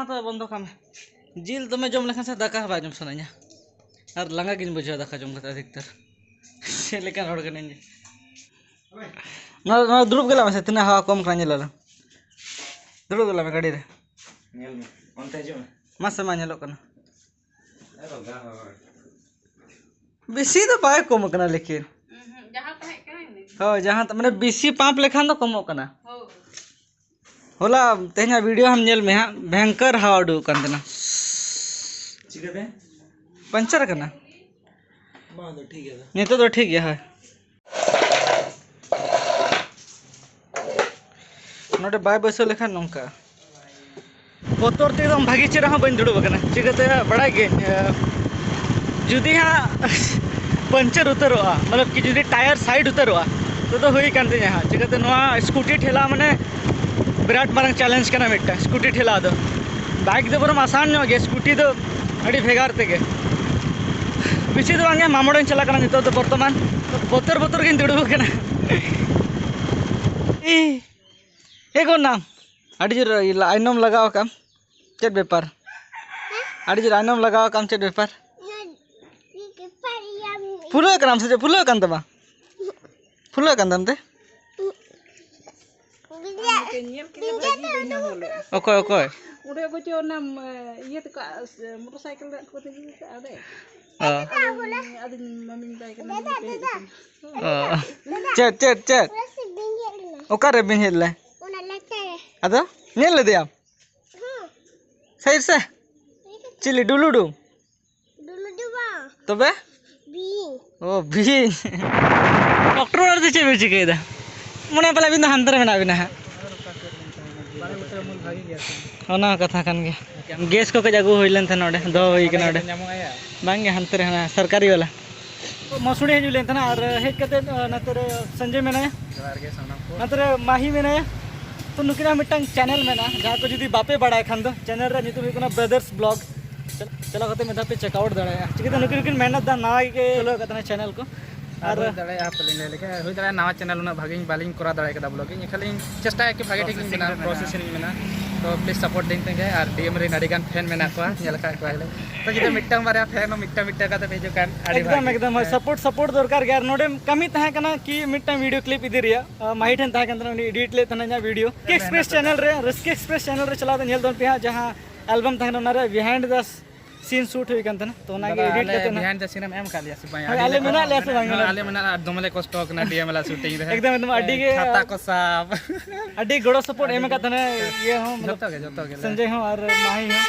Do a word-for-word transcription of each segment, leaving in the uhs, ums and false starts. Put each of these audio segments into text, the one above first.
ᱫᱚ ᱵᱚᱱᱫᱚ ᱠᱟᱜ ᱢᱮ᱾ ᱡᱤᱞ ᱫᱚᱢᱮ ᱡᱚᱢ ᱞᱮᱠᱷᱟᱱ ᱥᱮ ᱫᱟᱠᱟ ᱦᱚᱸ ᱵᱟᱭ ᱡᱚᱢ ᱥᱟᱱᱟᱧᱟ᱾ ᱟᱨ ᱞᱟᱸᱜᱟ ᱜᱤᱧ ᱵᱩᱡᱷᱟᱹᱣᱟ ᱫᱟᱠᱟ ᱡᱚᱢ ᱠᱟᱛᱮ ᱟᱹᱰᱤ ᱩᱛᱟᱹᱨ᱾ ᱪᱮᱫ ᱞᱮᱠᱟᱱ ᱦᱚᱲ ᱠᱟᱹᱱᱟᱹᱧ ᱡᱮ᱾ ᱱᱚᱣᱟ, ᱱᱚᱣᱟ ᱫᱩᱲᱩᱵ ᱜᱮᱞᱟᱜ ᱢᱮᱥᱮ, ᱛᱤᱱᱟᱹᱜ ᱦᱟᱣᱟ ᱠᱚᱢ ᱠᱟᱱᱟ ᱧᱮᱞ ᱟᱞᱟᱝ᱾ ᱫᱩᱲᱩᱵ ᱜᱮᱞᱟᱜ ᱢᱮ ᱜᱟᱹᱰᱤ ᱨᱮ᱾ ᱧᱮᱞ ᱢᱮ, ᱚᱱᱛᱮ ᱦᱤᱡᱩᱜ ᱢᱮ᱾ ᱢᱟᱥᱮ ᱢᱟ, ᱧᱮᱞᱚᱜ ᱠᱟᱱᱟ᱾ ᱟᱨᱚ ᱜᱟ ᱦᱚᱲ᱾ ᱵᱮᱥᱤ ᱫᱚ ᱵᱟᱭ ᱠᱚᱢ ᱠᱟᱱᱟ ᱞᱮᱠᱤᱱ᱾ ᱩᱸᱦᱩᱸ, ᱡᱟᱦᱟᱸ ᱛᱟᱦᱮᱸ ᱠᱟᱱᱟ ᱤᱱᱟᱹ ᱜᱮ᱾ ᱦᱳᱭ, ᱡᱟᱦᱟᱸ ᱛᱟ-, ᱢᱟᱱᱮ ᱵᱮᱥᱤ ᱯᱟᱢᱯ ᱞᱮᱠᱷᱟᱱ ᱫᱚ ᱠᱚᱢᱚᱜ ᱠᱟᱱᱟ᱾ ᱦᱳᱭ᱾ ᱦᱚᱞᱟ, ᱛᱮᱦᱮᱧᱟᱜ ᱵᱷᱤᱰᱤᱭᱳ ᱦᱟᱢ ᱧᱮᱞ ᱢᱮ ᱦᱟᱸᱜ, ᱵᱷᱚᱭᱚᱝᱠᱚᱨ ᱦᱟᱣᱟ ᱩᱰᱩᱠᱚᱜ ᱠᱟᱱ ᱛᱟᱦᱮᱱᱟ᱾ ᱪᱤᱠᱟᱹᱛᱮ? ᱯᱟᱱᱪᱟᱨ ᱟᱠᱟᱱᱟ᱾ ᱵᱟᱝ, ᱫᱚ ᱴᱷᱤᱠ ᱜᱮᱭᱟ ᱫᱟ᱾ ᱱᱤᱛᱚᱜ ᱫᱚ ᱴᱷᱤᱠ ᱜᱮᱭᱟ, ᱦᱳᱭ᱾ ᱱᱚᱰᱮ ᱵᱟᱭ ᱵᱟᱹᱭᱥᱟᱹᱣ ᱞᱮᱠᱷᱟᱱ ᱱᱚᱝᱠᱟ᱾ ᱵᱚᱛᱚᱨ ᱛᱮ ᱮᱠᱫᱚᱢ ᱵᱷᱟᱹᱜᱤ ᱪᱮᱦᱨᱟ ᱦᱚᱸ ᱵᱟᱹᱧ ᱫᱩᱲᱩᱵ ᱟᱠᱟᱱᱟ᱾ ᱪᱤᱠᱟᱹᱛᱮ ᱵᱟᱲᱟᱭ ᱜᱤᱭᱟᱹᱧ, ᱮ, ᱡᱩᱫᱤ ᱦᱟᱸᱜ ᱯᱟᱱᱪᱟᱨ ᱩᱛᱟᱹᱨᱚᱜᱼᱟ, ᱢᱚᱛᱞᱚᱵ ᱠᱤ ᱡᱩᱫᱤ ᱴᱟᱭᱟᱨ ᱥᱟᱭᱤᱰ ᱩᱛᱟᱹᱨᱚᱜᱼᱟ, ᱛᱚ ᱫᱚ ᱦᱩᱭ ᱠᱟᱱ ᱛᱤᱧᱟᱹ ᱦᱟᱸᱜ᱾ ᱪᱤᱠᱟᱹᱛᱮ ᱱᱚᱣᱟ ᱥᱠᱩᱴᱤ ᱴᱷᱮᱞᱟ ᱢᱟᱱᱮ ᱵᱤᱨᱟᱴ ᱢᱟᱨᱟᱝ ᱪᱮᱞᱮᱧᱡᱽ ᱠᱟᱱᱟ ᱢᱤᱫᱴᱟᱝ ᱥᱠᱩᱴᱤ ᱴᱷᱮᱞᱟ ᱫᱚ᱾ ᱵᱟᱭᱤᱠ ᱫᱚ ᱵᱚᱨᱚᱢ ᱟᱥᱟᱱ ᱧᱚᱜ ᱜᱮᱭᱟ, ᱥᱠᱩᱴᱤ ᱫᱚ ᱟᱹᱰᱤ ᱵᱷᱮᱜᱟᱨ ᱛᱮᱜᱮ᱾ ᱵᱮᱥᱤ ᱫᱚ ᱵᱟᱝ ᱜᱮ, ᱢᱟᱢᱚᱲ ᱤᱧ ᱪᱟᱞᱟᱜ ᱠᱟᱱᱟ ᱱᱤᱛᱚᱜ ᱫᱚ ᱵᱚᱨᱛᱚᱢᱟᱱ᱾ ᱵᱚᱛᱚᱨ ᱵᱚᱛᱚᱨ ᱜᱤᱧ ᱫᱩᱲᱩᱵ ᱟᱠᱟᱱᱟ᱾ ᱤ, ᱮ ᱜᱚᱱᱟᱢ, ᱟᱹᱰᱤ ᱡᱳᱨ ᱟᱭᱱᱚᱢ ᱞᱟᱜᱟᱣ ᱟᱠᱟᱫ᱾ ᱪᱮᱫ ᱵᱮᱯᱟᱨ? ᱟᱹᱰᱤ ᱡᱳᱨ ᱟᱭᱱᱚᱢ ᱞᱟᱜᱟᱣ ᱟᱠᱟᱫ, ᱪᱮᱫ ᱵᱮᱯᱟᱨ? ᱯᱷᱩᱞᱟᱹᱜ ᱠᱟᱱᱟᱢ ᱥᱮ ᱪᱮᱫ? ᱯᱷᱩᱞᱟᱹᱜ ᱠᱟᱱ ᱛᱟᱢᱟ? ᱯᱷᱩᱞᱟᱹᱜ ᱠᱟᱱ ᱛᱟᱢ ᱛᱮ? ᱧᱮᱞ ᱠᱮᱫᱟ ᱵᱷᱟᱹᱜᱤ ᱵᱟᱹᱧ ᱧᱟᱢ ᱞᱮᱫᱟ᱾ ᱚᱠᱚᱭ, ᱚᱠᱚᱭ? ᱚᱸᱰᱮ ᱚᱠᱚᱭ ᱪᱚ ᱚᱱᱟ, ᱤᱭᱟᱹ ᱛᱮᱠᱚ, ᱢᱚᱴᱚᱨ ᱥᱟᱭᱠᱮᱞ ᱨᱮ ᱠᱚ ᱛᱤᱸᱜᱩ ᱠᱟᱜᱼᱟ ᱚᱸᱰᱮ᱾ ᱚ᱾ ᱟᱫᱚᱧ, ᱟᱫᱚᱧ ᱢᱟᱢᱤᱧ ᱢᱮᱛᱟᱭ ᱠᱟᱱᱟ, ᱱᱩᱭ ᱯᱮ ᱦᱮᱡ ᱟᱠᱟᱱᱟ᱾ ᱚ᱾ ᱪᱮᱫ, ᱪᱮᱫ, ᱪᱮᱫ? ᱚᱠᱟᱨᱮ ᱵᱤᱱ ᱦᱮᱡ ᱞᱮᱱᱟ? ᱟᱫᱚ ᱧᱮᱞ ᱞᱮᱫᱮᱭᱟᱢ? ᱥᱟᱹᱨᱤ ᱥᱮ? ᱪᱤᱞᱤ ᱰᱩᱞᱩᱰᱩ? ᱰᱩᱞᱩᱰᱩ ᱵᱟᱝ᱾ ᱛᱚᱵᱮ? ᱵᱤᱧ᱾ ᱚ, ᱵᱤᱧ᱾ ᱰᱚᱠᱴᱚᱨ ᱚᱲᱟᱜ ᱨᱮᱫᱚ ᱪᱮᱫ ᱵᱤᱱ ᱪᱤᱠᱟᱹᱭᱮᱫᱟ? ᱢᱚᱱᱮ ᱯᱟᱞᱮ ᱟᱹᱵᱤᱱ ᱫᱚ ᱦᱟᱱᱛᱮ ᱨᱮ ᱢᱮᱱᱟᱜ ᱵᱤᱱᱟ ᱦᱟᱸᱜ᱾ ᱚᱱᱟ ᱦᱚᱸ ᱠᱟᱛᱷᱟ ᱠᱟᱱ ᱜᱮᱭᱟ᱾ ᱜᱮᱥ ᱠᱚ ᱠᱟᱹᱡ ᱟᱹᱜᱩ ᱦᱩᱭ ᱞᱮᱱ ᱛᱟᱦᱮᱱᱟ ᱚᱸᱰᱮ, ᱫᱚᱦᱚ ᱦᱩᱭ ᱠᱟᱱᱟ ᱚᱸᱰᱮ᱾ ᱵᱟᱝ ᱜᱮ, ᱦᱟᱱᱛᱮ ᱨᱮ ᱦᱟᱱᱟ ᱥᱚᱨᱠᱟᱨᱤ ᱵᱟᱞᱟ᱾ ᱢᱚᱥᱩᱲᱤ ᱦᱤᱡᱩᱜ ᱞᱮᱱ ᱛᱟᱦᱮᱱᱟ ᱟᱨ ᱦᱮᱡ ᱠᱟᱛᱮ, ᱚ, ᱱᱚᱛᱮ ᱨᱮ ᱥᱚᱧᱡᱚᱭ ᱢᱮᱱᱟᱭᱟ᱾ ᱡᱚᱦᱟᱨ ᱜᱮ ᱥᱟᱱᱟᱢ ᱠᱚ᱾ ᱱᱚᱛᱮ ᱨᱮ ᱢᱟᱦᱤ ᱢᱮᱱᱟᱭᱟ᱾ ᱛᱚ ᱱᱩᱠᱤᱱᱟᱜ ᱢᱤᱫᱴᱟᱝ ᱪᱮᱱᱮᱞ ᱢᱮᱱᱟᱜᱼᱟ, ᱡᱟᱦᱟᱸ ᱠᱚ ᱡᱩᱫᱤ ᱵᱟᱯᱮ ᱵᱟᱲᱟᱭ ᱠᱷᱟᱱ ᱫᱚ, ᱪᱮᱱᱮᱞ ᱨᱮᱭᱟᱜ ᱧᱩᱛᱩᱢ ᱦᱩᱭᱩᱜ ᱠᱟᱱᱟ ᱵᱨᱟᱫᱟᱨᱥ ᱵᱞᱚᱜ᱾ ᱪᱟᱞᱟᱣ ᱠᱟᱛᱮ ᱢᱤᱫ ᱫᱷᱟᱣ ᱯᱮ ᱪᱮᱠ ᱟᱣᱩᱴ ᱫᱟᱲᱮᱭᱟᱜᱼᱟ᱾ ᱪᱤᱠᱟᱹᱛᱮ ᱱᱩᱠᱤᱱ ᱱᱩᱠᱤᱱ ᱢᱮᱦᱱᱚᱛ ᱫᱟ, ᱱᱟᱣᱟ ᱜᱮ ᱠᱷᱩᱞᱟᱹᱣ ᱠᱟᱫ ᱛᱟᱦᱮᱱᱟ ᱪᱮᱱᱮᱞ ᱠᱚ᱾ ᱟᱨ ᱟᱨ ᱦᱩᱭ ᱫᱟᱲᱮᱭᱟᱜᱼᱟ, ᱦᱟᱯᱮ ᱞᱤᱧ ᱞᱟᱹᱭ ᱞᱮᱜᱮ, ᱦᱩᱭ ᱫᱟᱲᱮᱭᱟᱜᱼᱟ ᱱᱟᱣᱟ ᱪᱮᱱᱮᱞ ᱩᱱᱟᱹᱜ ᱵᱷᱟᱜᱮ ᱵᱟᱹᱞᱤᱧ ᱠᱚᱨᱟᱣ ᱫᱟᱲᱮ ᱠᱟᱫᱟ ᱵᱞᱚᱜᱤᱝ, ᱮᱱᱠᱷᱟᱱ ᱞᱤᱧ ᱪᱮᱥᱴᱟᱭᱟ ᱠᱤ ᱵᱷᱟᱜᱮ ᱴᱷᱤᱠ ᱞᱤᱧ ᱯᱨᱚᱥᱮᱥᱤᱝ ᱵᱮᱱᱟᱣᱟ, ᱨᱮ ᱢᱮᱱᱟᱜᱼᱟ᱾ ᱯᱨᱚᱥᱮᱥᱤᱝ ᱨᱮ ᱢᱮᱱᱟᱜᱼᱟ᱾ ᱛᱚ ᱯᱞᱤᱡᱽ ᱥᱟᱯᱳᱨᱴ ᱞᱤᱧ ᱯᱮ ᱟᱨ ᱰᱤ ᱮᱢ ᱨᱮᱱ ᱟᱹᱰᱤ ᱜᱟᱱ ᱯᱷᱮᱱ ᱢᱮᱱᱟᱜ ᱠᱚᱣᱟ, ᱧᱮᱞ ᱟᱠᱟᱫ ᱠᱚᱣᱟ ᱞᱮ᱾ ᱛᱚ ᱡᱩᱫᱤ ᱢᱤᱫᱴᱟᱝ ᱵᱟᱨᱭᱟ ᱯᱷᱮᱱ ᱦᱚᱸ ᱢᱤᱫᱴᱟᱝ ᱢᱤᱫᱴᱟᱝ ᱠᱟᱛᱮ ᱯᱮ ᱦᱤᱡᱩᱜ ᱠᱷᱟᱱ ᱟᱹᱰᱤ ᱮᱠᱫᱚᱢ ᱵᱷᱟᱹᱜᱤ᱾ ᱮᱠᱫᱚᱢ ᱦᱳᱭ, ᱦᱮᱸ᱾ ᱥᱟᱯᱳᱨᱴ ᱥᱟᱯᱳᱨᱴ ᱫᱚᱨᱠᱟᱨ ᱜᱮ᱾ ᱟᱨ ᱱᱚᱰᱮ ᱠᱟᱹᱢᱤ ᱛᱟᱦᱮᱸ ᱠᱟᱱᱟ ᱠᱤ ᱢᱤᱫᱴᱟᱝ ᱵᱷᱤᱰᱤᱭᱳ ᱠᱞᱤᱯ ᱤᱫᱤ ᱨᱮᱭᱟᱜ, ᱟᱨ ᱢᱟᱦᱤ ᱴᱷᱮᱱ ᱛᱟᱦᱮᱸ ᱠᱟᱱ ᱛᱟᱦᱮᱱᱟ, ᱩᱱᱤ ᱮᱰᱤᱴ ᱞᱮᱫ ᱛᱟᱦᱮᱱᱟ ᱤᱧᱟᱹᱜ ᱵᱷᱤᱰᱤᱭᱳ᱾ ᱨᱟᱹᱥᱠᱟᱹ ᱮᱠᱥᱯᱨᱮᱥ ᱪᱮᱱᱮᱞ ᱨᱮ, ᱨᱟᱹᱥᱠᱟᱹ ᱮᱠᱥᱯᱨᱮᱥ ᱪᱮᱱᱮᱞ ᱨᱮ ᱪᱟᱞᱟᱣ ᱠᱟᱛᱮ ᱧᱮᱞ ᱛᱟᱵᱚᱱ ᱯᱮ ᱦᱟᱸᱜ, ᱡᱟᱦᱟᱸ ᱮᱞᱵᱟᱢ ᱛᱟᱦᱮᱸ ᱠᱟᱱᱟ, ᱚᱱᱟ ᱨᱮᱭᱟᱜ ᱵᱤᱦᱟᱭᱤᱱᱰ ᱫᱟ ᱥᱤᱱ ᱥᱩᱴ ᱦᱩᱭ ᱠᱟᱱ ᱛᱟᱦᱮᱱᱟ᱾ ᱛᱚ ᱚᱱᱟ ᱜᱮ ᱮᱰᱤᱴ ᱠᱟᱛᱮ ᱱᱟᱜ ᱵᱤᱦᱟᱭᱤᱱᱰ ᱫᱟ ᱥᱤᱱ ᱮᱢ ᱟᱠᱟᱫ ᱞᱮᱭᱟ ᱥᱮ ᱵᱟᱝ? ᱦᱳᱭ, ᱟᱞᱮ ᱢᱮᱱᱟᱜ ᱞᱮᱭᱟ ᱥᱮ ᱵᱟᱝ? ᱦᱮᱸ, ᱟᱞᱮ ᱢᱮᱱᱟᱜ ᱞᱮᱭᱟ, ᱟᱨ ᱫᱚᱢᱮ ᱞᱮ ᱠᱚᱥᱴᱚ ᱠᱟᱱᱟ ᱰᱤ ᱮᱢ ᱮᱞ ᱥᱩᱴᱤᱝ ᱨᱮ᱾ ᱮᱠᱫᱚᱢ, ᱮᱠᱫᱚᱢ, ᱟᱹᱰᱤ ᱜᱮ ᱪᱷᱟᱛᱟ ᱠᱚ ᱥᱟᱵ᱾ ᱟᱹᱰᱤ ᱜᱚᱲᱚ ᱥᱟᱯᱳᱨᱴ ᱮᱢ ᱟᱠᱟᱫ ᱛᱟᱦᱮᱱᱟ ᱤᱭᱟᱹ ᱦᱚᱸ, ᱢᱚᱛᱞᱚᱵ ᱡᱚᱛᱚ ᱜᱮ, ᱡᱚᱛᱚ ᱜᱮ᱾ ᱥᱚᱧᱡᱚᱭ ᱦᱚᱸ ᱟᱨ ᱢᱟᱦᱤ ᱦᱚᱸ᱾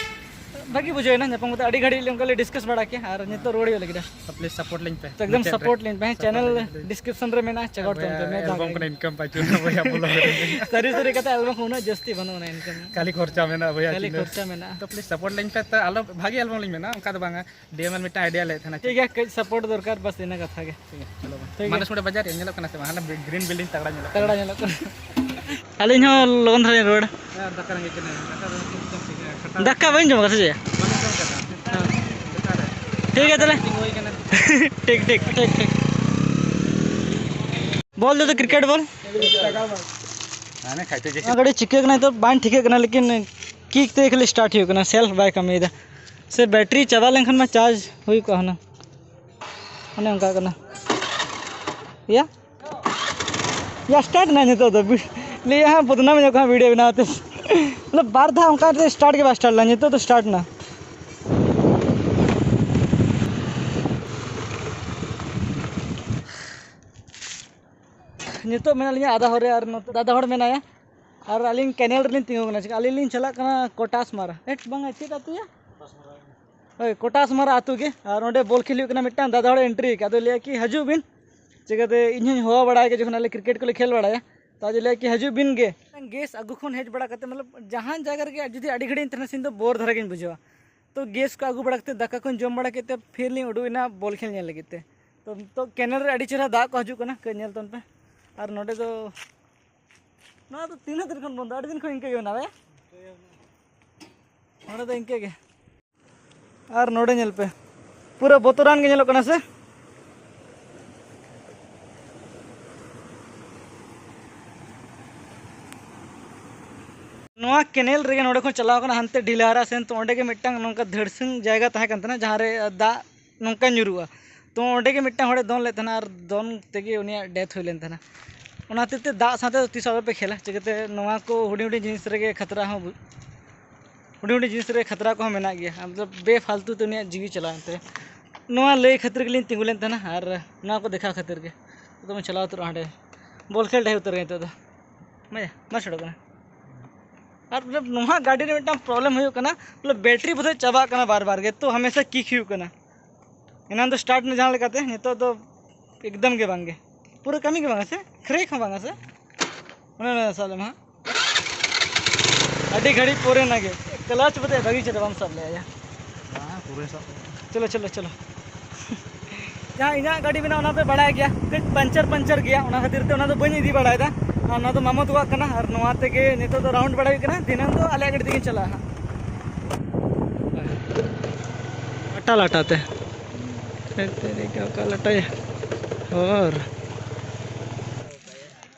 ᱵᱷᱟᱹᱜᱤ ᱵᱩᱡᱷᱟᱹᱣ ᱮᱱᱟ ᱧᱟᱯᱟᱢ ᱠᱟᱛᱮ, ᱟᱹᱰᱤ ᱜᱷᱟᱹᱲᱤᱡ ᱞᱮ ᱚᱱᱠᱟ ᱞᱮ ᱰᱤᱥᱠᱟᱥ ᱵᱟᱲᱟ ᱠᱮᱜᱼᱟ ᱟᱨ ᱱᱤᱛᱚᱜ ᱨᱩᱣᱟᱹᱲ ᱦᱩᱭᱩᱜ ᱞᱟᱹᱜᱤᱫ᱾ ᱛᱚ ᱯᱞᱤᱡᱽ ᱥᱟᱯᱳᱨᱴ ᱞᱤᱧ ᱯᱮ᱾ ᱛᱚ ᱮᱠᱫᱚᱢ ᱢᱩᱪᱟᱹᱫ ᱨᱮ᱾ ᱥᱟᱯᱳᱨᱴ ᱞᱤᱧ ᱯᱮ᱾ ᱦᱮᱸ, ᱥᱟᱯᱳᱨᱴ ᱪᱮᱱᱮᱞ ᱞᱤᱧ ᱯᱮ᱾ ᱰᱤᱥᱠᱨᱤᱯᱥᱚᱱ ᱨᱮ ᱢᱮᱱᱟᱜᱼᱟ, ᱪᱮᱠ ᱟᱣᱩᱴ ᱛᱟᱵᱚᱱ ᱯᱮ, ᱮᱞᱵᱟᱢ ᱫᱟᱜ ᱠᱷᱚᱱ ᱤᱱᱠᱟᱢ ᱯᱟᱪᱩᱜ ᱱᱟ ᱵᱚᱭᱦᱟ, ᱵᱚᱞᱚ ᱠᱟᱱᱟ᱾ ᱥᱟᱹᱨᱤ ᱥᱟᱹᱨᱤ ᱠᱟᱛᱷᱟ, ᱮᱞᱵᱟᱢ ᱠᱷᱚᱱ ᱩᱱᱟᱹᱜ ᱡᱟᱹᱥᱛᱤ ᱵᱟᱹᱱᱩᱜ ᱟᱱᱟ ᱤᱱᱠᱟᱢ᱾ ᱠᱷᱟᱹᱞᱤ ᱠᱷᱚᱨᱪᱟ ᱢᱮᱱᱟᱜᱼᱟ ᱵᱚᱭᱦᱟ, ᱠᱷᱟᱹᱞᱤ ᱪᱤᱱᱟᱹ᱾ ᱠᱷᱚᱨᱪᱟ ᱢᱮᱱᱟᱜᱼᱟ᱾ ᱛᱚ ᱯᱞᱤᱡᱽ ᱥᱟᱯᱳᱨᱴ ᱞᱤᱧ ᱯᱮ, ᱛᱚ ᱟᱞᱚ ᱵᱷᱟᱜᱤ ᱮᱞᱵᱟᱢ ᱞᱤᱧ ᱢᱮᱱᱟ, ᱚᱱᱠᱟ ᱫᱚ ᱵᱟᱝᱟ᱾ ᱰᱤ ᱮᱢ ᱮᱞ ᱢᱤᱫᱴᱟᱝ ᱟᱭᱰᱤᱭᱟ ᱞᱮᱫ ᱛᱟᱦᱮᱱᱟ᱾ ᱴᱷᱤᱠ ᱜᱮᱭᱟ, ᱠᱟᱹᱡ ᱥᱟᱯᱳᱨᱴ ᱫᱚᱨᱠᱟᱨ, ᱵᱟᱥ ᱤᱱᱟᱹ ᱠᱟᱛᱷᱟ ᱜᱮ᱾ ᱴᱷᱤᱠ ᱜᱮᱭᱟ, ᱪᱚᱞᱚ ᱵᱟᱭ᱾ ᱴᱷᱤᱠ ᱜᱮᱭᱟ᱾ ᱢᱟᱱᱩᱥ ᱱᱚᱰᱮ ᱵᱟᱡᱟᱨ ᱨᱮ ᱧᱮᱞᱚᱜ ᱠᱟᱱᱟ ᱥᱮ ᱵᱟᱝ? ᱦᱟᱱᱟ ᱜᱨᱤᱱ ᱵᱤᱞᱰᱤᱝ ᱛᱟᱜᱲᱟ ᱧᱮᱞᱚᱜ ᱠᱟᱱᱟ᱾ ᱛᱟᱜᱲᱟ ᱧᱮᱞᱚᱜ ᱠᱟᱱᱟ᱾ ᱟᱹᱞᱤᱧ ᱦᱚᱸ ᱞᱚᱜᱚᱱ ᱫᱷᱟᱨᱟ ᱞᱤᱧ ᱨᱩᱣᱟᱹᱲᱟ᱾ ᱦᱮᱸ, ᱫᱟᱠᱟ ᱨᱮᱸᱜᱮᱡ ᱠᱟᱱᱟ᱾ ᱫᱟᱠᱟ ᱨᱮ ᱪᱮᱫ ᱮᱢ ᱪᱤᱠᱟᱹᱭᱟ? ᱠᱷᱟᱴᱟᱣ᱾ ᱫᱟᱠᱟ ᱵᱟᱹᱧ ᱡᱚᱢ ᱠᱟᱫᱟ ᱥᱮ ᱪᱮᱫ? ᱵᱟᱹᱧ ᱡᱚᱢ ᱠᱟᱫᱟ᱾ ᱦᱮᱸ᱾ ᱴᱷᱤᱠ ᱜᱮᱭᱟ ᱛᱟᱦᱞᱮ᱾ ᱛᱤᱸᱜᱩ ᱦᱩᱭ ᱠᱟᱱᱟ᱾ ᱴᱷᱤᱠ, ᱴᱷᱤᱠ, ᱴᱷᱤᱠ, ᱴᱷᱤᱠ᱾ ᱵᱚᱞ ᱫᱚ ᱠᱨᱤᱠᱮᱴ ᱵᱚᱞ᱾ ᱦᱟᱱᱮ ᱠᱷᱟᱪᱮ ᱜᱮ᱾ ᱱᱚᱣᱟ ᱜᱟᱹᱰᱤ ᱪᱤᱠᱟᱹ ᱠᱟᱱᱟ ᱱᱤᱛᱚᱜ ᱵᱟᱝ ᱴᱷᱤᱠᱟᱹᱜ ᱠᱟᱱᱟ, ᱞᱮᱠᱤᱱ ᱠᱤᱠ ᱛᱮ ᱠᱷᱟᱹᱞᱤ ᱥᱴᱟᱨᱴ ᱦᱩᱭᱩᱜ ᱠᱟᱱᱟ, ᱥᱮᱞᱯᱷ ᱵᱟᱭ ᱠᱟᱹᱢᱤᱭᱮᱫᱟ᱾ ᱥᱮ ᱵᱮᱴᱨᱤ ᱪᱟᱵᱟ ᱞᱮᱱᱠᱷᱟᱱ ᱢᱟ ᱪᱟᱨᱡᱽ ᱦᱩᱭ ᱠᱚᱜᱼᱟ ᱦᱩᱱᱟᱹᱝ᱾ ᱚᱱᱮ ᱚᱱᱠᱟ ᱠᱟᱱᱟ᱾ ᱭᱟ, ᱭᱟ, ᱥᱴᱟᱨᱴ ᱮᱱᱟ ᱱᱤᱛᱚᱜ ᱫᱚ᱾ ᱵᱤ-, ᱞᱟᱹᱭᱟ ᱦᱟᱸᱜ ᱵᱚᱫᱱᱟᱢ ᱧᱚᱜ ᱠᱚ ᱦᱟᱸᱜ ᱵᱷᱤᱰᱤᱭᱳ ᱵᱮᱱᱟᱣ ᱛᱮ᱾ ᱢᱚᱛᱞᱚᱵ ᱵᱟᱨ ᱫᱷᱟᱣ ᱚᱱᱠᱟ ᱛᱮ ᱥᱴᱟᱨᱴ ᱜᱮ ᱵᱟᱭ ᱥᱴᱟᱨᱴ ᱞᱮᱱᱟ, ᱱᱤᱛᱚᱜ ᱫᱚ ᱥᱴᱟᱨᱴ ᱮᱱᱟ᱾ ᱱᱤᱛᱚᱜ ᱢᱮᱱᱟᱜ ᱞᱤᱧᱟ ᱟᱫᱟ ᱦᱚᱨ ᱨᱮ, ᱟᱨ ᱱᱚᱛᱮ ᱫᱟᱫᱟ ᱦᱚᱲ ᱢᱮᱱᱟᱭᱟ, ᱟᱨ ᱟᱹᱞᱤᱧ ᱠᱮᱱᱮᱞ ᱨᱮᱞᱤᱧ ᱛᱤᱸᱜᱩ ᱠᱟᱱᱟ᱾ ᱪᱮᱠᱟ ᱟᱹᱞᱤᱧ ᱞᱤᱧ ᱪᱟᱞᱟᱜ ᱠᱟᱱᱟ ᱠᱚᱴᱟᱥᱢᱟᱨᱟ᱾ ᱮᱴ ᱵᱟᱝᱟ, ᱪᱮᱫ ᱟᱹᱛᱩᱭᱟ? ᱦᱳᱭ, ᱠᱚᱴᱟᱥᱢᱟᱨᱟ ᱟᱹᱛᱩ ᱜᱮ᱾ ᱟᱨ ᱚᱸᱰᱮ ᱵᱚᱞ ᱠᱷᱮᱞ ᱦᱩᱭᱩᱜ ᱠᱟᱱᱟ, ᱢᱤᱫᱴᱟᱝ ᱫᱟᱫᱟ ᱦᱚᱲᱮ ᱮᱱᱴᱨᱤ ᱟᱠᱟᱫ᱾ ᱟᱫᱚ ᱞᱟᱹᱭᱟ ᱠᱤ, "ᱦᱤᱡᱩᱜ ᱵᱤᱱ", ᱪᱤᱠᱟᱹᱛᱮ ᱤᱧ ᱦᱚᱧ ᱦᱚᱦᱚ ᱵᱟᱲᱟᱭ ᱜᱮ ᱡᱚᱠᱷᱚᱱ ᱟᱞᱮ ᱠᱨᱤᱠᱮᱴ ᱠᱚᱞᱮ ᱠᱷᱮᱞ ᱵᱟᱲᱟᱭᱟ᱾ ᱛᱚ ᱟᱫᱚ ᱞᱟᱹᱭᱟ ᱠᱤ, "ᱦᱤᱡᱩᱜ ᱵᱤᱱ ᱜᱮ᱾" ᱜᱮᱥ ᱟᱹᱜᱩ ᱠᱷᱚᱱ ᱦᱮᱡ ᱵᱟᱲᱟ ᱠᱟᱛᱮ, ᱢᱚᱛᱞᱚᱵ, ᱡᱟᱦᱟᱸ ᱡᱟᱭᱜᱟ ᱨᱮᱜᱮ ᱡᱩᱫᱤ ᱟᱹᱰᱤ ᱜᱷᱟᱹᱲᱤᱡ ᱤᱧ ᱛᱟᱦᱮᱱᱟ, ᱥᱮ ᱤᱧ ᱫᱚ ᱵᱳᱨ ᱫᱷᱟᱨᱟ ᱜᱤᱧ ᱵᱩᱡᱷᱟᱹᱣᱟ᱾ ᱛᱚ ᱜᱮᱥ ᱠᱚ ᱟᱹᱜᱩ ᱵᱟᱲᱟ ᱠᱟᱛᱮ, ᱫᱟᱠᱟ ᱠᱚᱧ ᱡᱚᱢ ᱵᱟᱲᱟ ᱠᱮᱫ ᱛᱮ, ᱯᱷᱤᱨ ᱞᱤᱧ ᱩᱰᱩᱠ ᱮᱱᱟ ᱵᱚᱞ ᱠᱷᱮᱞ ᱧᱮᱞ ᱞᱟᱹᱜᱤᱫ ᱛᱮ᱾ ᱛᱚ, ᱛᱚ ᱠᱮᱱᱮᱞ ᱨᱮ ᱟᱹᱰᱤ ᱪᱮᱦᱨᱟ ᱫᱟᱜ ᱠᱚ ᱦᱤᱡᱩᱜ ᱠᱟᱱᱟ, ᱠᱟᱹᱡ ᱧᱮᱞ ᱛᱟᱵᱚᱱ ᱯᱮ᱾ ᱟᱨ ᱱᱚᱰᱮ ᱫᱚ, ᱱᱚᱣᱟ ᱫᱚ ᱛᱤᱱᱟᱹᱜ ᱫᱤᱱ ᱠᱷᱚᱱ ᱵᱚᱱᱫᱚ? ᱟᱹᱰᱤ ᱫᱤᱱ ᱠᱷᱚᱱ ᱤᱱᱠᱟᱹ ᱜᱮ ᱢᱮᱱᱟᱜᱼᱟ, ᱵᱟᱭᱟ? ᱱᱚᱰᱮ ᱫᱚ ᱤᱱᱠᱟᱹ ᱜᱮ᱾ ᱟᱨ ᱱᱚᱰᱮ ᱧᱮᱞ ᱯᱮ, ᱯᱩᱨᱟᱹ ᱵᱚᱛᱚᱨᱟᱱ ᱜᱮ ᱧᱮᱞᱚᱜ ᱠᱟᱱᱟ ᱥᱮ? ᱱᱚᱣᱟ ᱠᱮᱱᱮᱞ ᱨᱮᱜᱮ ᱱᱚᱰᱮ ᱠᱷᱚᱱ ᱪᱟᱞᱟᱣ ᱠᱟᱱᱟ ᱦᱟᱱᱛᱮ ᱰᱷᱤᱞᱟᱨᱟ ᱥᱮᱱ, ᱛᱚ ᱚᱸᱰᱮ ᱜᱮ ᱢᱤᱫᱴᱟᱝ ᱱᱚᱝᱠᱟ ᱫᱷᱟᱹᱲᱥᱟᱹᱝ ᱡᱟᱭᱜᱟ ᱛᱟᱦᱮᱸ ᱠᱟᱱ ᱛᱟᱦᱮᱱᱟ, ᱡᱟᱦᱟᱸ ᱨᱮ ᱫᱟᱜ ᱱᱚᱝᱠᱟ ᱧᱩᱨᱩᱜᱼᱟ᱾ ᱛᱚ ᱚᱸᱰᱮ ᱜᱮ ᱢᱤᱫᱴᱟᱝ ᱦᱚᱲᱮ ᱫᱚᱱ ᱞᱮᱫ ᱛᱟᱦᱮᱱᱟ ᱟᱨ ᱫᱚᱱ ᱛᱮᱜᱮ ᱩᱱᱤᱭᱟᱜ ᱰᱮᱛᱷ ᱦᱩᱭ ᱞᱮᱱ ᱛᱟᱦᱮᱱᱟ᱾ ᱚᱱᱟ ᱦᱚᱛᱮᱡ ᱛᱮ ᱫᱟᱜ ᱥᱟᱶᱛᱮ ᱫᱚ ᱛᱤᱥ ᱦᱚᱸ ᱟᱞᱚᱯᱮ ᱠᱷᱮᱞᱟ, ᱪᱤᱠᱟᱹᱛᱮ ᱱᱚᱣᱟ ᱠᱚ ᱦᱩᱰᱤᱧ ᱦᱩᱰᱤᱧ ᱡᱤᱱᱤᱥ ᱨᱮᱜᱮ ᱠᱷᱟᱛᱨᱟ ᱦᱚᱸ ᱵᱩ-, ᱦᱩᱰᱤᱧ ᱦᱩᱰᱤᱧ ᱡᱤᱱᱤᱥ ᱨᱮ ᱠᱷᱟᱛᱨᱟ ᱠᱚᱦᱚᱸ ᱢᱮᱱᱟᱜ ᱜᱮᱭᱟ, ᱢᱚᱛᱞᱚᱵ ᱵᱮᱯᱷᱟᱞᱛᱩ ᱛᱮ ᱩᱱᱤᱭᱟᱜ ᱡᱤᱣᱤ ᱪᱟᱞᱟᱣᱮᱱ ᱛᱟᱭᱟ᱾ ᱱᱚᱣᱟ ᱞᱟᱹᱭ ᱠᱷᱟᱹᱛᱤᱨ ᱜᱮᱞᱤᱧ ᱛᱤᱸᱜᱩ ᱞᱮᱱ ᱛᱟᱦᱮᱱᱟ ᱟᱨ ᱱᱚᱣᱟ ᱠᱚ ᱫᱮᱠᱷᱟᱣ ᱠᱷᱟᱹᱛᱤᱨ ᱜᱮ᱾ ᱛᱚ ᱪᱟᱞᱟᱣ ᱩᱛᱟᱹᱨᱚᱜᱼᱟ ᱦᱟᱸᱰᱮ, ᱵᱚᱞ ᱠᱷᱮᱞ ᱰᱟᱹᱦᱤ ᱩᱛᱟᱹᱨ ᱜᱮ ᱱᱤᱛᱚᱜ ᱫᱚ᱾ ᱢᱟ ᱭᱟ, ᱢᱟ ᱥᱮᱴᱚᱜ ᱠᱟᱱᱟ᱾ ᱟᱨ ᱢᱚᱛᱞᱚᱵ ᱱᱚᱣᱟ ᱜᱟᱹᱰᱤ ᱨᱮ ᱢᱤᱫᱴᱟᱝ ᱯᱨᱚᱵᱞᱮᱢ ᱦᱩᱭᱩᱜ ᱠᱟᱱᱟ, ᱢᱚᱛᱞᱚᱵ ᱵᱮᱴᱨᱤ ᱵᱳᱫᱷᱚᱭ ᱪᱟᱵᱟᱜ ᱠᱟᱱᱟ ᱵᱟᱨ ᱵᱟᱨ ᱜᱮ, ᱛᱚ ᱦᱟᱢᱮᱥᱟ ᱠᱤᱠ ᱦᱩᱭᱩᱜ ᱠᱟᱱᱟ᱾ ᱮᱱᱟᱱ ᱫᱚ ᱥᱴᱟᱨᱴ ᱮᱱᱟ ᱡᱟᱦᱟᱸ ᱞᱮᱠᱟᱛᱮ, ᱱᱤᱛᱚᱜ ᱫᱚ ᱮᱠᱫᱚᱢ ᱜᱮ ᱵᱟᱝ ᱜᱮ, ᱯᱩᱨᱟᱹ ᱠᱟᱹᱢᱤ ᱜᱮ ᱵᱟᱝᱟ ᱥᱮ, ᱠᱨᱮᱠ ᱦᱚᱸ ᱵᱟᱝᱟ ᱥᱮ᱾ ᱚᱱᱮ ᱚᱱᱟ ᱥᱟᱵ ᱞᱮᱢ ᱦᱟᱸᱜ, ᱟᱹᱰᱤ ᱜᱷᱟᱹᱲᱤᱡ ᱯᱚᱨᱮ ᱱᱟ ᱜᱮ ᱠᱞᱟᱪ ᱵᱚᱫᱮ ᱵᱷᱟᱹᱜᱤ ᱪᱮᱦᱨᱟ ᱵᱟᱢ ᱥᱟᱵ ᱞᱮᱜᱼᱟ ᱭᱟ᱾ ᱦᱮᱸ, ᱯᱩᱨᱟᱹ ᱥᱟᱵ᱾ ᱪᱚᱞᱚ, ᱪᱚᱞᱚ, ᱪᱚᱞᱚ᱾ ᱡᱟᱦᱟᱸ ᱤᱧᱟᱹᱜ ᱜᱟᱹᱰᱤ ᱢᱮᱱᱟᱜᱼᱟ, ᱚᱱᱟ ᱯᱮ ᱵᱟᱲᱟᱭ ᱜᱮᱭᱟ, ᱠᱟᱹᱡ ᱯᱟᱧᱪᱟᱨ ᱯᱟᱧᱪᱟᱨ ᱜᱮᱭᱟ, ᱚᱱᱟ ᱠᱷᱟᱹᱛᱤᱨ ᱛᱮ ᱚᱱᱟ ᱫᱚ ᱵᱟᱹᱧ ᱤᱫᱤ ᱵᱟᱲᱟᱭᱮᱫᱟ᱾ ᱟᱨ ᱱᱚᱣᱟ ᱫᱚ ᱢᱟᱢᱚ ᱛᱟᱠᱚᱣᱟᱜ ᱠᱟᱱᱟ, ᱟᱨ ᱱᱚᱣᱟ ᱛᱮᱜᱮ ᱱᱤᱛᱚᱜ ᱫᱚ ᱨᱟᱣᱩᱱᱰ ᱵᱟᱲᱟᱭ ᱦᱩᱭᱩᱜ ᱠᱟᱱᱟ, ᱫᱷᱤᱱᱟᱹᱝ ᱫᱚ ᱟᱞᱮᱭᱟᱜ ᱜᱟᱹᱰᱤ ᱛᱮᱜᱤᱧ ᱪᱟᱞᱟᱜᱼᱟ ᱦᱟᱸᱜ᱾ ᱞᱟᱴᱟ ᱞᱟᱴᱟ ᱛᱮ᱾ ᱛᱮᱨᱮ ᱠᱟ ᱚᱠᱟ ᱞᱟᱴᱟᱭᱟ ᱦᱚᱨ᱾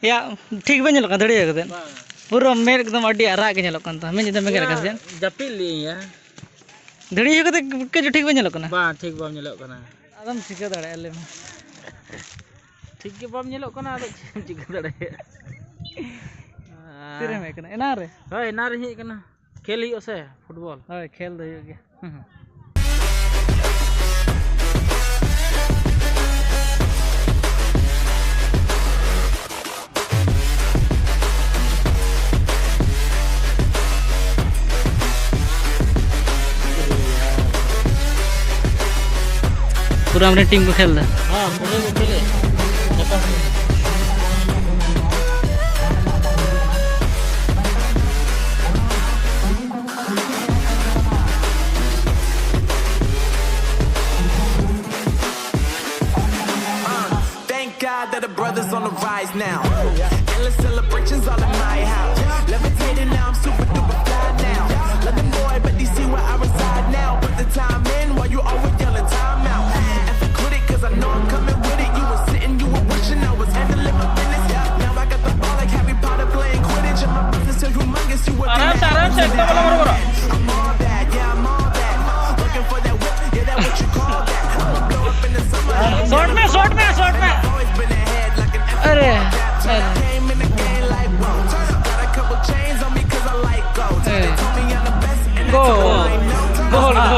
ᱭᱟ, ᱴᱷᱤᱠ ᱵᱟᱝ ᱧᱮᱞᱚᱜ ᱠᱟᱱᱟ ᱫᱟᱹᱲᱤᱭᱟᱹ ᱠᱟᱛᱮ᱾ ᱵᱟᱝ᱾ ᱯᱩᱨᱟᱹ ᱢᱮᱫ ᱮᱠᱫᱚᱢ ᱟᱹᱰᱤ ᱟᱨᱟᱜ ᱜᱮ ᱧᱮᱞᱚᱜ ᱠᱟᱱ ᱛᱟᱢᱟ᱾ ᱢᱮᱫ ᱧᱤᱫᱟᱹ ᱵᱮᱸᱜᱮᱫ ᱟᱠᱟᱫ ᱥᱮ ᱪᱮᱫ? ᱡᱟᱹᱯᱤᱫ ᱞᱮᱜᱼᱟᱹᱧ ᱭᱟ᱾ ᱫᱟᱹᱲᱤᱭᱟᱹ ᱠᱟᱛᱮ ᱠᱟᱹᱡ ᱴᱷᱤᱠ ᱵᱟᱝ ᱧᱮᱞᱚᱜ ᱠᱟᱱᱟ? ᱵᱟᱝ, ᱴᱷᱤᱠ ᱵᱟᱝ ᱧᱮᱞᱚᱜ ᱠᱟᱱᱟ᱾ ᱟᱫᱚᱢ ᱪᱤᱠᱟᱹ ᱫᱟᱲᱮᱭᱟᱜᱼᱟ, ᱞᱟᱹᱭ ᱢᱮ? ᱴᱷᱤᱠ ᱜᱮ ᱵᱟᱢ ᱧᱮᱞᱚᱜ ᱠᱟᱱᱟ, ᱟᱫᱚ ᱪᱮᱫ ᱮᱢ ᱪᱤᱠᱟᱹ ᱫᱟᱲᱮᱭᱟᱜᱼᱟ? ᱛᱤᱨᱮᱢ ᱦᱮᱡ ᱠᱟᱱᱟ? ᱮᱱᱟᱝ ᱨᱮ? ᱦᱳᱭ, ᱮᱱᱟᱝ ᱨᱤᱧ ᱦᱮᱡ ᱠᱟᱱᱟ᱾ ᱠᱷᱮᱞ ᱦᱩᱭᱩᱜᱼᱟ ᱥᱮ ᱯᱷᱩᱴᱵᱚᱞ? ᱦᱳᱭ, ᱠᱷᱮᱞ ᱫᱚ ᱦᱩᱭᱩᱜ ᱜᱮᱭᱟ᱾ ᱯᱩᱨᱟᱹ ᱟᱢᱨᱮᱱ ᱴᱤᱢ ᱠᱚ ᱠᱷᱮᱞ ᱮᱫᱟ᱾ ᱦᱮᱸ, ᱯᱩᱨᱟᱹ ᱠᱚ ᱠᱷᱮᱞᱮᱫ᱾ ᱡᱚᱛᱚ ᱦᱚᱲ᱾ Thank God that the brothers on the rise now. Endless celebrations all in my house. Levitating now, I'm super duper fly now. London boy, but D C where I reside now. Put the time in while you always yelling time out. And for credit, cause I know I'm coming with it. You were sitting, you were wishing I was handling my business. Now I got the ball like Harry Potter playing Quidditch. And my business so humongous, you were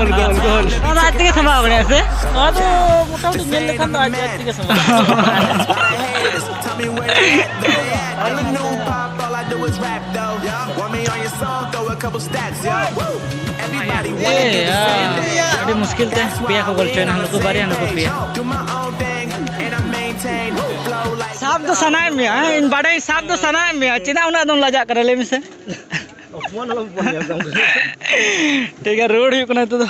ᱚᱱᱟ ᱫᱚ ᱟᱡ ᱛᱮᱜᱮ ᱥᱟᱢᱵᱟᱣ ᱠᱟᱱᱟ ᱥᱮ? ᱱᱚᱣᱟ ᱫᱚ ᱢᱚᱴᱟᱢᱩᱴᱤ ᱧᱮᱞ ᱞᱮᱠᱷᱟᱱ ᱫᱚ ᱟᱡ, ᱟᱡ ᱛᱮᱜᱮ ᱥᱟᱢᱵᱟᱣ ᱠᱟᱱᱟ᱾ ᱮ ᱭᱟ, ᱟᱹᱰᱤ ᱢᱩᱥᱠᱤᱞ ᱛᱮ ᱯᱮᱭᱟ ᱠᱚ ᱜᱳᱞ ᱦᱚᱪᱚᱭᱮᱱᱟ, ᱱᱩᱠᱩ ᱵᱟᱨᱭᱟ, ᱱᱩᱠᱩ ᱯᱮᱭᱟ᱾ ᱥᱟᱵ ᱫᱚ ᱥᱟᱱᱟᱭᱮᱫ ᱢᱮᱭᱟ, ᱦᱮᱸ? ᱤᱧ ᱵᱟᱰᱟᱭ, ᱥᱟᱵ ᱫᱚ ᱥᱟᱱᱟᱭᱮᱫ ᱢᱮᱭᱟ, ᱪᱮᱫᱟᱜ ᱩᱱᱟᱹᱜ ᱫᱚᱢ ᱞᱟᱡᱟᱜ ᱠᱟᱱᱟ, ᱞᱟᱹᱭ ᱢᱮᱥᱮ? ᱚᱯᱚᱢᱟᱱ ᱟᱞᱚᱢ ᱚᱯᱚᱢᱟᱱ ᱧᱮᱞ ᱛᱟᱢ ᱠᱟᱱᱟ᱾ ᱴᱷᱤᱠ ᱜᱮᱭᱟ, ᱨᱩᱣᱟᱹᱲ ᱦᱩᱭᱩᱜ ᱠᱟᱱᱟ ᱱᱤᱛᱚᱜ ᱫᱚ᱾